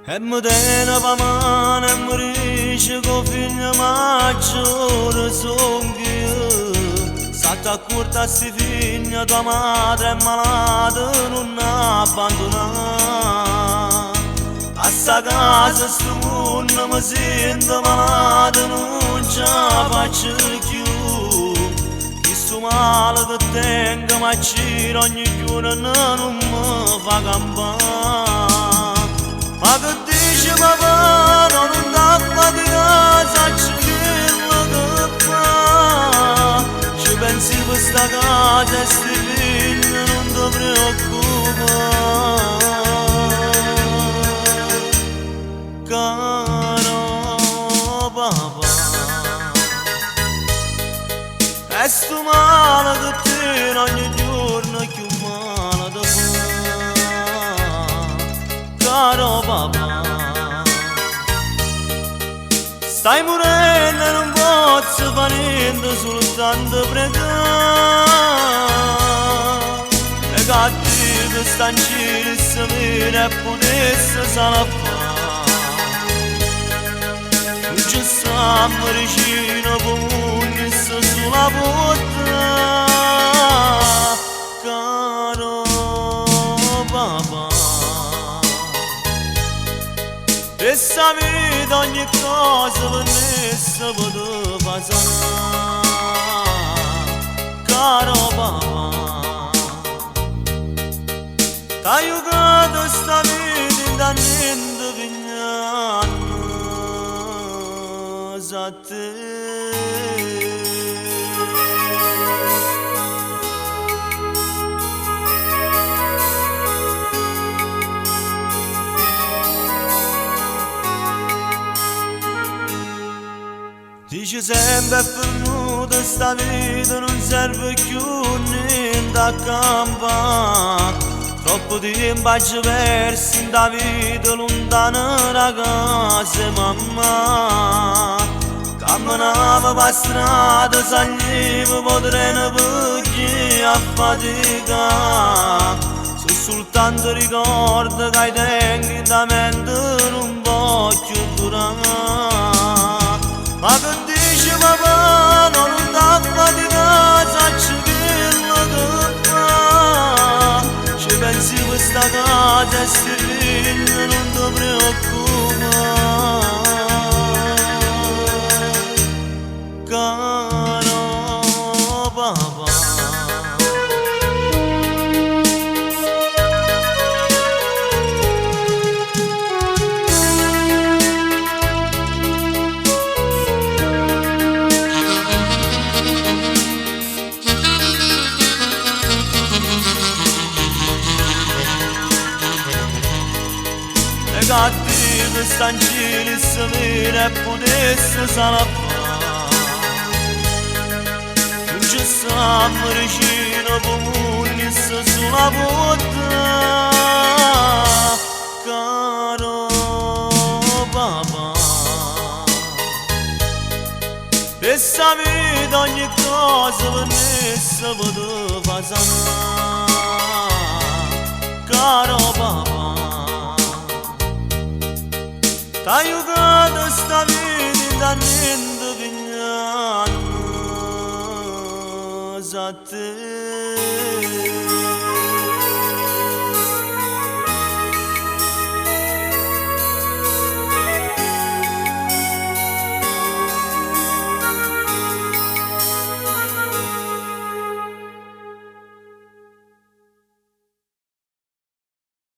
E mi tiene pa mano e mi dice che 'o figlio maggiore song io. Statte accorto a 'sti figli, tua madre è malata, nun abbandonà. A 'sta casa, 'stu munno mi sento malato, nun ce 'a faccio cchiù. Chistu male che tengo m'accide ogni giorno, nun me fa campà. Ma che dice papà, no, nun t'affaticà, saccio chello che fa. Ci pensi per sta casa e 'sti figli, nun te preoccupà. Caro papà, e 'stu male che tiene ogni giorno cchiù male te fa. Caro papà, stai morendo e non posso fare niente, soltanto pregare. E che Dio sta in cielo e se vede e potesse salvare. Non ci stiamo vicino come se sulla porta. Caro papà, e 'sta vita ogni cosa venesse poteva sanà. Caro papà, t'hai giocato 'sta vita int'a niente piglianno a te. Dice sempre è venuta 'sta vita, non serve più niente a campà. Troppo tempo aggio perso in da vita lontano da casa 'e mammà. Camminavo per strada, salivo po' treno per ghi' a faticà. So soltanto ricordo che tengo in mente, nun voglio durà. Ma che dice papà, no, nun t'affaticà, saccio chello che fa. Ci pensi per sta casa e 'sti figli, nun te preoccupà. Caro papà. E che Dio sta in cielo e se vede e potesse salvare. Non ci stiamo vicino come se sulla porta. Caro papà, e 'sta vita ogni cosa venesse poteva sanà. Caro papà, t'hai giocato 'sta vita int'a niente piglianno a te.